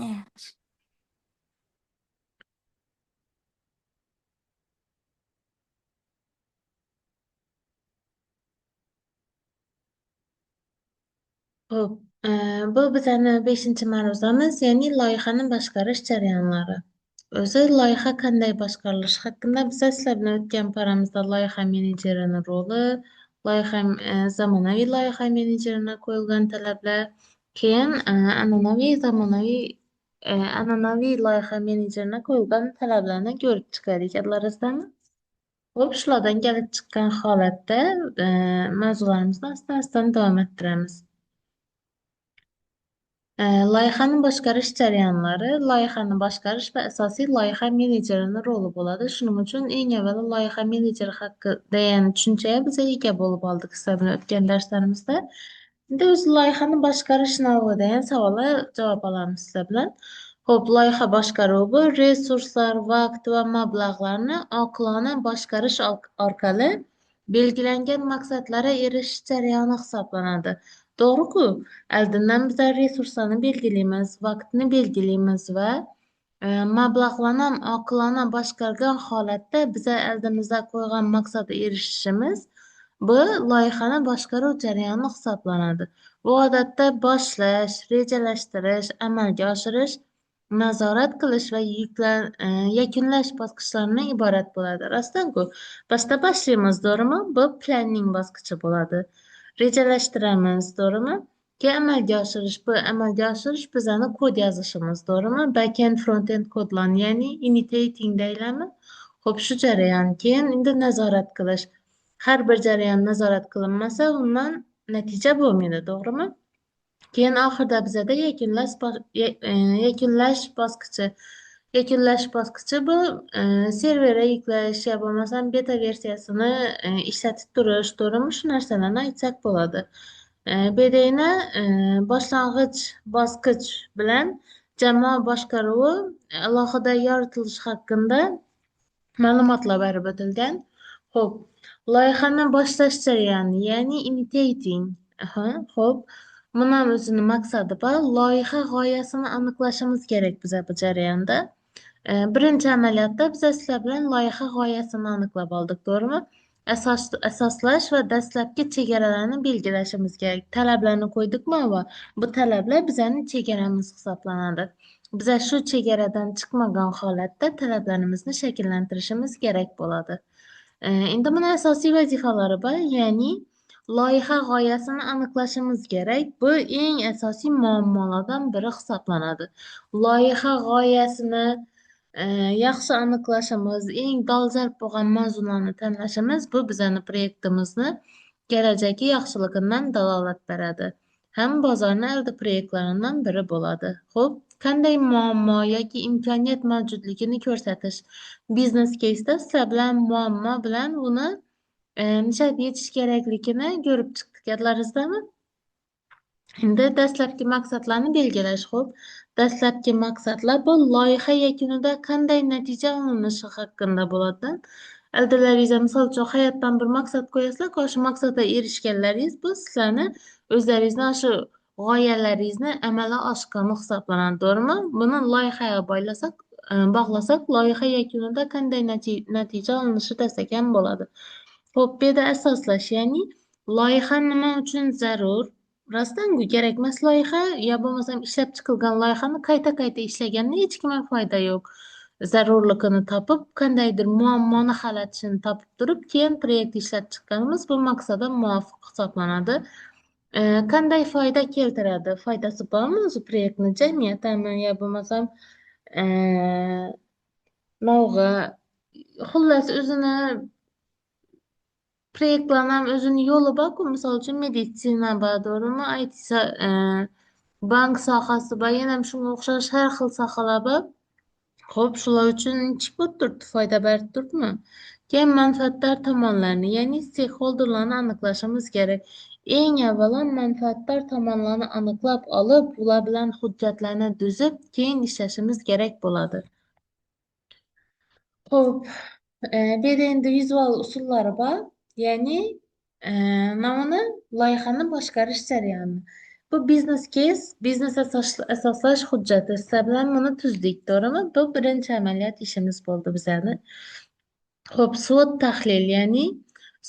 Yaxshi. Xo'p, bu bizani 5-ma'ruzamiz, ya'ni loyihani boshqarish jarayonlari. O'zi loyiha qanday boshqarilishi haqida biz sizlar bilan o'tgan paramizda loyiha menejerini roli, loyiha zamonaviy loyiha menejerine qo'yilgan talablar, keyin an'anaviy zamonaviy an'anaviy loyiha menejerine qo'yilgan talablarni ko'rib chiqaylik yodlaringizdanmi? Xo'p, shulardan kelib chiqqan holatda mavzularimizni asta-asta davom ettiramiz. Loyihani boshqarish jarayonlari, loyihani boshqarish va asosiy loyiha menejerini roli bo'ladi. Shuning uchun eng avvalo loyiha menejeri haqida degan tushunchaga biz ega bo'lib oldik sizlar bilan o'tgan darslarimizda. Endi o'zi loyihani boshqarish nima degan savolga javob olamiz sizlar bilan. Xo'p, loyiha boshqaruvi resurslar, vaqt va mablag'larni oqilona boshqarish orqali belgilangan maqsadlarga erishish jarayoni hisoblanadi. To'g'ri-ku, oldindan biz resurslarni belgilaymiz, vaqtni belgilaymiz va mablag'larni ham oqilona boshqargan holatda biza oldimizda qo'ygan maqsadga erishishimiz bu loyihani boshqaruv jarayoni hisoblanadi. Bu odatda boshlash, rejalashtirish, amalga oshirish, nazorat qilish va yakunlash bosqichlaridan iborat bo'ladi. Rostdan-ku, boshda boshlaymiz, to'g'rimi? Bu planning bosqichi bo'ladi. Rejalashtiramiz, to'g'rimi? Keyin amalga oshirish, bu amalga oshirish bizani kod yozishimiz, to'g'rimi? Backend, frontend kodlarni, ya'ni initiating deyilami? Xo'p, shu jarayon. Keyin endi nazorat qilish. Har bir jarayon nazorat qilinmasa, undan natija bo'lmaydi, to'g'rimi? Keyin oxirida bizada yakunlash bosqichi. Yakunlash bosqichi bu serverga yuklash yo bo'lmasam beta versiyasini ishlatib turish, to'g'rimi? Shu narsalarni aytsak bo'ladi. Bu yerda yana boshlang'ich bosqich bilan jamoa boshqaruvi alohida yoritilishi haqida ma'lumotlar berib o'tilgan. Xo'p, loyihani boshlash jarayoni, ya'ni initiating. Xo'p. Buni ham o'zini maqsadi bor. Loyiha g'oyasini aniqlashimiz kerak biza bu jarayonda. Birinchi amaliyotda biz sizlar bilan loyiha g'oyasini aniqlab oldik, to'g'rimi? Asoslash va dastlabki chegaralarni belgilashimiz kerak. Talablarni qo'ydikmi avval? Bu talablar bizning chegaramiz hisoblanadi. Biza shu chegaradan chiqmagan holatda talablarimizni shakllantirishimiz kerak bo'ladi. Endi buni asosiy vazifalari bor, ya'ni loyiha g'oyasini aniqlashimiz kerak. Bu eng asosiy muammolardan biri hisoblanadi. Loyiha g'oyasini yaxshi aniqlashimiz, eng dolzarb bo'lgan mavzularni tanlashimiz bu bizani proyektimizni kelajagi yaxshiligidan dalolat beradi. Ham bozorni oldi proyektlaridan biri bo'ladi. Xo'p, qanday muammo yoki imkoniyat mavjudligini ko'rsatish. Biznes keysda sizlar bilan muammo bilan uni nishab yechish kerakligini ko'rib chiqdik, yodlaringizdami? Endi dastlabki maqsadlarni belgilash. Xo'p, dastlabki maqsadlar bu loyiha yakunida qanday natija olinishi haqida bo'ladi. Oldinlaringizda misol uchun hayotdan bir maqsad qo'yasizlar, shu maqsadga erishganlaringiz bu sizlarni o'zlaringizni shu g'oyalaringizni amalga oshgani hisoblanadi, to'g'rimi? Buni loyihaga bog'lasak, loyiha yakunida qanday natija olinishi desak ham bo'ladi. Xo'p, bu yerda asoslash, ya'ni loyiha nima uchun zarur? Rostdan-ku kerakmas loyiha yo bo'lmasam ishlab chiqilgan loyihani qayta-qayta ishlaganda hech kimga foyda yo'q. Zarurligini topib, qandaydir muammoni hal etishini topib turib, keyin proyekt ishlab chiqqanimiz bu maqsadga muvofiq hisoblanadi. Qanday foyda keltiradi? Foydasi bormi o'zi proyektni jamiyatami yo bo'lmasam novg'a, xullas o'zini proyektlarni ham o'zini yo'li bor-ku, misol uchun meditsina bor, to'g'rimi? IT bank sohasi bor, yana ham shunga o'xshash har xil sohalar bor. Xo'p, shular uchun nechuk bo'lib turibdi, foyda berib turibdimi? Keyin manfaatdor tomonlarni, ya'ni stakeholderlarni aniqlashimiz kerak. Eng avvalo manfaatdor tomonlarni aniqlab olib, ular bilan hujjatlarni tuzib, keyin ishlashimiz kerak bo'ladi. Xo'p, bu yerda endi vizual usullari bor. Ya'ni mana buni loyihani boshqarish jarayoni. Bu business case, biznes asoslash hujjati. Sizlar bilan buni tuzdik, to'g'rimi? Bu birinchi amaliyot ishimiz bo'ldi bizani. Xo'p, SWOT tahlil, ya'ni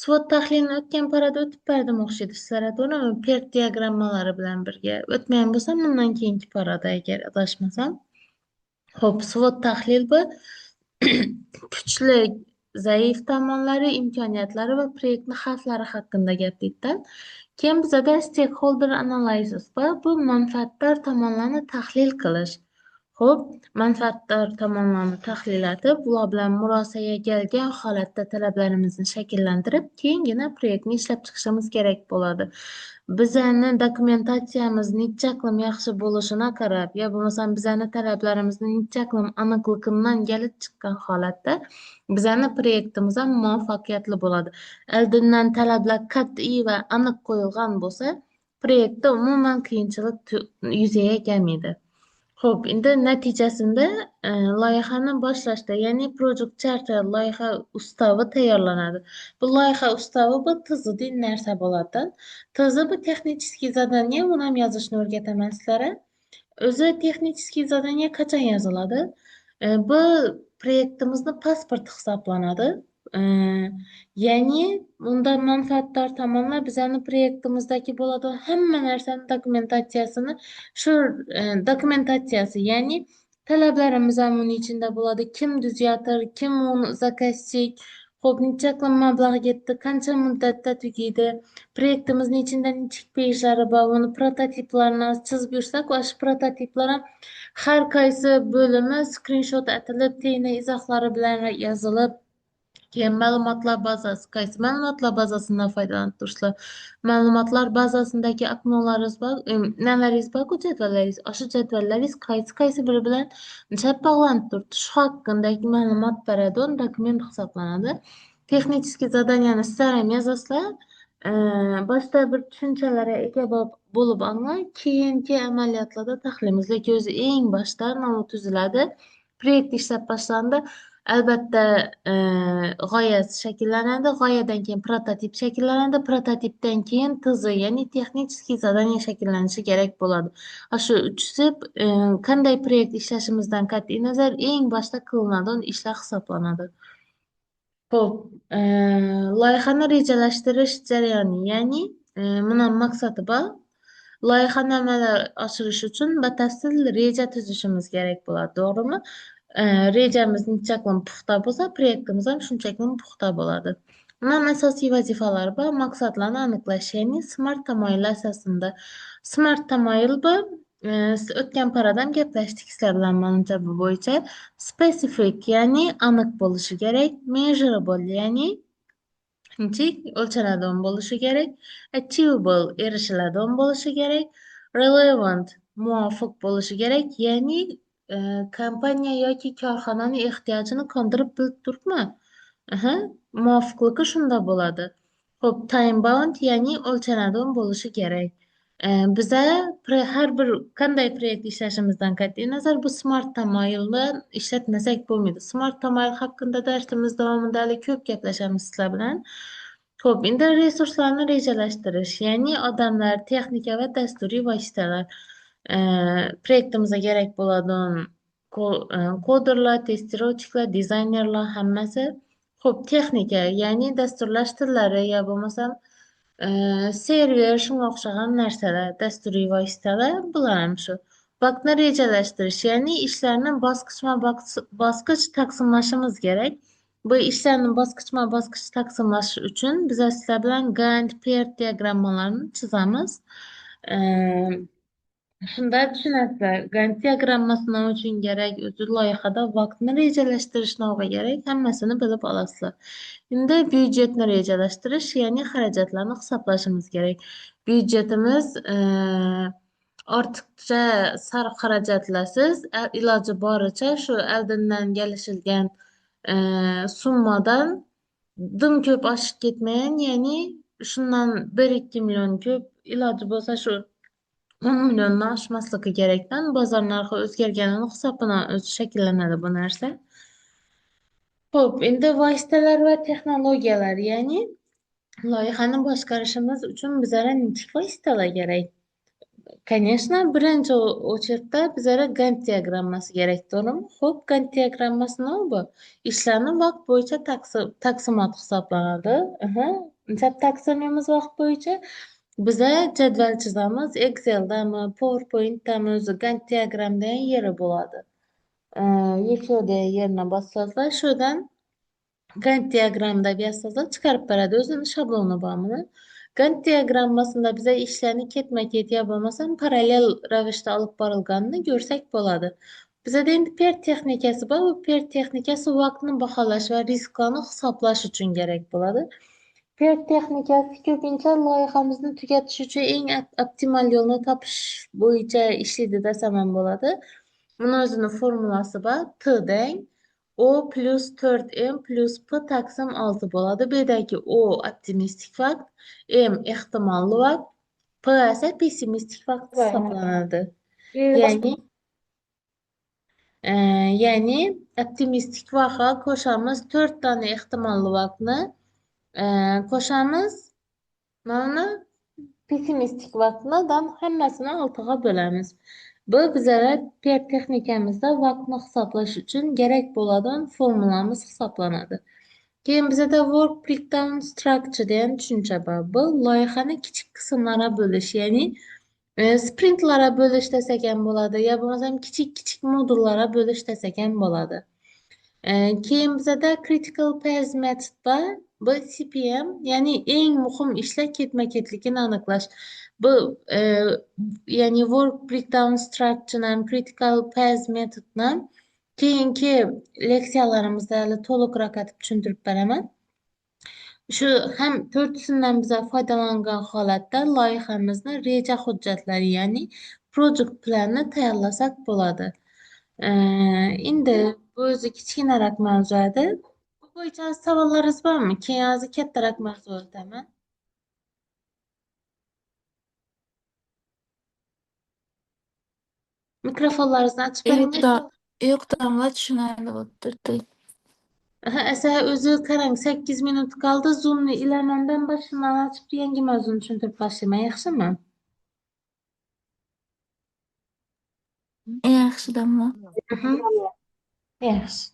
SWOT tahlilini o'tgan parada o'tib berdim o'xshaydi sizlarga, to'g'rimi? PERT diagrammalari bilan birga. O'tmagan bo'lsam, bundan keyingi parada agar adashmasam. Xo'p, SWOT tahlil bu kuchli, zaif tomonlari, imkoniyatlari va proyektni xavflari haqida gap. Keyin bizada stakeholder analysis bor. Bu manfaatdor tomonlarni tahlil qilish. Xo'p, manfaatdor tomonlarni tahlil etib, ular bilan murosaga kelgan holatda talablarimizni shakllantirib, keyingina proyektni ishlab chiqishimiz kerak bo'ladi. Bizani dokumentatsiyamiz nechaqlim yaxshi bo'lishina qarab, yo bo'lmasam bizani talablarimizni nechaqlim aniqligidan kelib chiqqan holatda bizani proyektimiz ham muvaffaqiyatli bo'ladi. Oldindan talablar qat'iy va aniq qo'yilgan bo'lsa, proyektda umuman qiyinchilik yuzaga kelmaydi. Xo'p, endi natijasida loyihani boshlashda, ya'ni Project Charter, loyiha ustavi tayyorlanadi. Bu loyiha ustavi bu ТЗ degan narsa bo'ladi. ТЗ bu технический задание, buni ham yozishni o'rgataman sizlarga. O'zi технический задание qachon yoziladi? Bu proyektimizni pasporti hisoblanadi. Ya'ni unda manfaatdor tomonlar bizani proyektimizdagi bo'ladigan hamma narsani dokumentatsiyasini shu dokumentatsiyasi, ya'ni talablarimiz ham uni ichida bo'ladi. Kim tuzayotir, kim uni заказчик, xo'p, nechaqli mablag' ketdi, qancha muddatda tugaydi, proyektimizni ichida nechik pejlari bor, uni prototiplarni chizib yursak, va shu prototiplar ham har qaysi bo'limi skrinshot atilib, tagina izohlari bilan yozilib, keyin ma'lumotlar bazasi, qaysi ma'lumotlar bazasidan foydalanib turishlar, ma'lumotlar bazasidagi окно laringiz bor, nalaringiz bor-ku, jadvallaringiz, o'sha jadvallaringiz qaysi qaysi biri bilan chap bog'lanib turibdi, shu haqidagi ma'lumot beradigan dokument hisoblanadi. Технический задания ni sizlar ham yozasizlar. Boshda bir tushunchalarga ega bo'lib olinglar, keyingi amaliyotlarda tahlilimiz, lekin o'zi eng boshda tuziladi. Proyekt ishlab boshlandi. Albatta, g'oya shakllanadi. G'oyadan keyin prototip shakllanadi. Prototipdan keyin ТЗ, ya'ni технический задание shakllanishi kerak bo'ladi. Shu uchisi qanday proyekt ishlashimizdan qat'iy nazar eng boshda qilinadigan ishlar hisoblanadi. Xo'p, loyihani rejalashtirish jarayoni, ya'ni buni maqsadi bor. Loyihani amalga oshirish uchun batafsil reja tuzishimiz kerak bo'ladi, to'g'rimi? Rejamiz nechaqlim puxta bo'lsa, proyektimiz ham shunchaqlim puxta bo'ladi. Bundan asosiy vazifalari bor: maqsadlarni aniqlash, ya'ni SMART tamoyili asosida. SMART tamoyil bu o'tgan paradan gaplashdik sizlar bilan manimcha bu bo'yicha. Specific, ya'ni aniq bo'lishi kerak, measurable, ya'ni nechik o'lchanadigan bo'lishi kerak, achievable, erishiladigan bo'lishi kerak, relevant, muvofiq bo'lishi kerak, ya'ni kompaniya yoki korxonani ehtiyojini qondirib bilib turibmi? Aha, muvofiqligi shunda bo'ladi. Xo'p, time bound, ya'ni o'lchanadigan bo'lishi kerak. Biza har bir qanday proyekt ishlashimizdan qat'iy nazar bu SMART tamoyilni ishlatmasak bo'lmaydi. SMART tamoyil haqida darsimiz davomida hali ko'p gaplashamiz sizlar bilan. Xo'p, endi resurslarni rejalashtirish, ya'ni odamlar, texnika va dasturiy vositalar. Proyektimizga kerak bo'ladigan koderlar, тестировщик lar, dizaynerlar hammasi. Xo'p, texnika, ya'ni dasturlash tillari yo bo'lmasam server, shunga o'xshagan narsalar, dasturiy vositalar, bular ham shu. Vaqtni rejalashtirish, ya'ni ishlarni bosqichma bosqich taqsimlashimiz kerak. Bu ishlarni bosqichma bosqich taqsimlash uchun biz sizlar bilan Gantt, PERT diagrammalarini chizamiz. Shunda tushunasizlar, Gantt diagrammasi nima uchun kerak, o'zi loyihada vaqtni rejalashtirish nima kerak, hammasini bilib olasizlar. Endi byudjetni rejalashtirish, ya'ni xarajatlarni hisoblashimiz kerak. Byudjetimiz ortiqcha sarf xarajatlarsiz, iloji boricha shu oldindan kelishilgan summadan dim ko'p oshib ketmagan, ya'ni shundan 1-2 million ko'p, iloji bo'lsa shu 10 milliondan oshmasligi kerakdan, bozor narxi o'zgarganini hisobidan o'zi shakllanadi bu narsa. Xo'p, endi vositalar va texnologiyalar, ya'ni loyihani boshqarishimiz uchun bizlarga nechta vositalar kerak? Конечно, birinchi очередь da bizlarga Gantt diagrammasi kerak, to'g'rimi? Xo'p, Gantt diagrammasi nima bu? Ishlarni vaqt bo'yicha taqsimot hisoblanadi. Aha. Taqsimimiz vaqt bo'yicha biza jadval chizamiz, Exceldami, PowerPointdami, o'zi Gantt diagram degan yeri bo'ladi. Еще degan yerini bossangizlar, shudan Gantt diagramda yozsangizlar chiqarib beradi. O'zini shabloni bor buni. Gantt diagrammasida biza ishlarni ketma-ket yo bo'lmasam parallel ravishda olib borilganini ko'rsak bo'ladi. Bizada endi PERT texnikasi bor. Bu PERT texnikasi vaqtni baholash va risklarni hisoblash uchun kerak bo'ladi. PERT texnikasi ko'pincha loyihamizni tugatish uchun eng optimal yo'lni topish bo'yicha ishlaydi desam ham bo'ladi. Buni o'zini formulasi bor. T deng O plus 4M plus P taqsim 6 bo'ladi. Bu yerdagi O optimistik vaqt, M ehtimolli vaqt, P esa pessimistik vaqt hisoblanadi. Ya'ni ya'ni optimistik vaqtga qo'shamiz 4 dona ehtimolli vaqtni, qo'shamiz mana pessimistik vaqtni dan hammasini 6 ga bo'lamiz. Bu bizlarga PERT texnikamizda vaqtni hisoblash uchun kerak bo'ladigan formulamiz hisoblanadi. Keyin bizada work breakdown structure degan tushuncha bor. Bu loyihani kichik qismlarga bo'lish, ya'ni sprintlarga bo'lish desak ham bo'ladi, yo bo'lmasam kichik-kichik modullarga bo'lish desak ham bo'ladi. Keyin bizada critical path method bor. Bu CPM, ya'ni eng muhim ishlar ketma-ketligini aniqlash. Bu ya'ni work breakdown structure ham, critical path metodni ham keyingi leksiyalarimizda hali to'liqroq qilib tushuntirib beraman. Shu ham to'rtisidan biza foydalangan holatda loyihamizni reja hujjatlari, ya'ni project planni tayyorlasak bo'ladi. Endi bu o'zi kichkinaroq mavzu edi. Bu bo'yicha savollaringiz bormi? Keyin hozir kattaroq mavzu o'taman. Mikrofonlaringizni ochib bering. Yo'q, damla, tushunarli bo'lib turibdi. Aha, esa o'zi qarang, 8 minut qoldi. Zoomni ilamandan boshimdan ochib yangi mavzuni tushuntirib boshlayman, yaxshimi? Yaxshi, damla. Yaxshi.